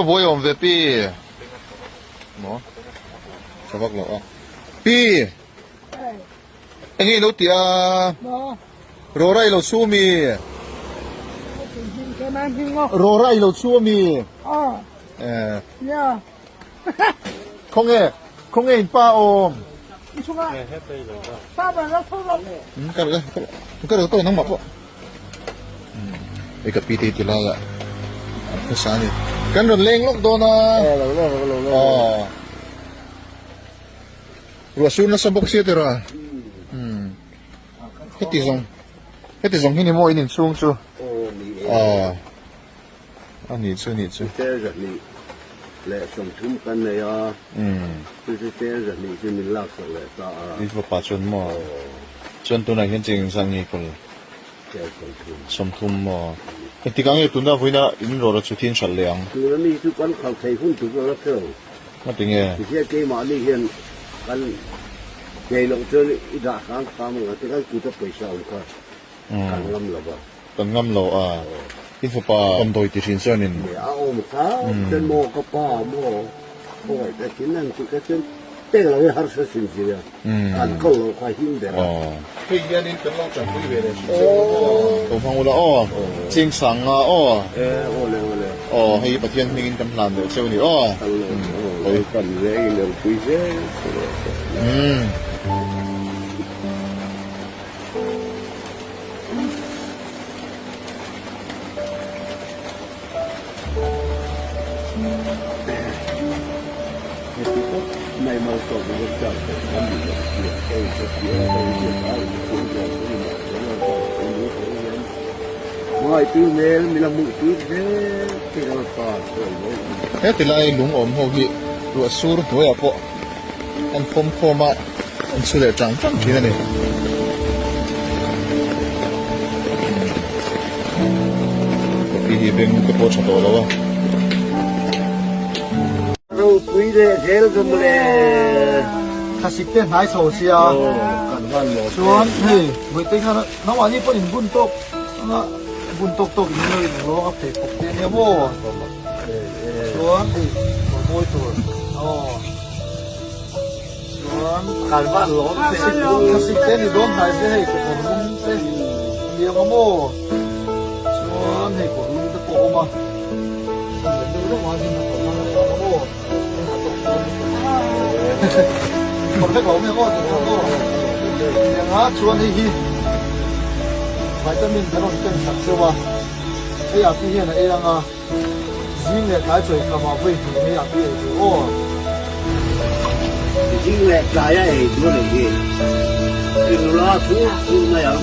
Buai awm ve pi. Maw? Tha vak lo a. Pi! Enge i lo tih a? Rawra i lo chhu ami? Rawra i lo chhu ami? Khawnge? Khawnge in pa awm? Ka ka ka ka nangmah pawh. Hei ka pi te hi ti lai ah an hmasa a ni. Kan rawn leng lawk dawn a. Aw. Ruah sur nasa bawk sia tira. Heti zawng heti zawng hi ni maw in inchhung chu. Aw. A nih chu nih chu. Chel zahnih leh sawmthum kan nei a. Chu chu chel zahnih chu min laksak leh ta a. I fapa chuan maw? Chuan tunah hian cheng engzat nge kawl? Chel sawmthum. Sawmthum maw? Engtikah nge tuna vawiina in rawra chu thin hralh leh ang? Tuna mi chu kan khalh thei hun tur ka la hre lo. Ngati nge? Tihian keimahni hian kan nei loh chuan i dah hram hram ang a, tikhan kuta pawisa awm kha kan ngam lo va. Kan ngam lo a, i fapa damdawi ti thin chuanin. A awm kha chuan maw ka pa maw khawngaih takin an tih kha chuan pek lo hi harsa sin si a, kan kal lo kha him ber a. Hei hianin kan lo tanpui ve leh thin che u maw? Ko hmang ula aw, ching sang nga aw. E awle awle. Aw hei Pathian hmingin kan hlan leh che u ni aw. Kan lo aw, kan veng in lo pui zel che u aw. Heti lai lung awm ho hi ruah sur hnuaiah pawh an fawm khawm a. An chhu leh tang tang thin a ni. Kopi hi beng te pawh tha tawh lo a. Ropui leh zel ka mawle. Thlasik te hnai chho sia. Chuan hei vawihtei khan nangmahni pawh in bun tawk anga bun tawk tawk in lo in lawng a pheikhawk te ania maw. Chuan hei mawi tur aw. Chuan thlasik te ni dawn hnai se hei kawr lum te a ni ang a maw? Chuan hei kawr lum te pawh a awm a, hei leh deuh deuh ah hian hnathawh nan a tha ang a maw? Hei hnathawh dawn lutuk kawr vek a awm em aw tih ang aw? Tiang a chuan hei hi vitamin kan rawn ken sak zeuh a, hei ah pi hian a ei ang a. Zing leh tlai chawi khamah vawi hnih hei a pi ei tur aw. Zing leh tlai a ei tur a nih hi. I nula chu chu mai ang.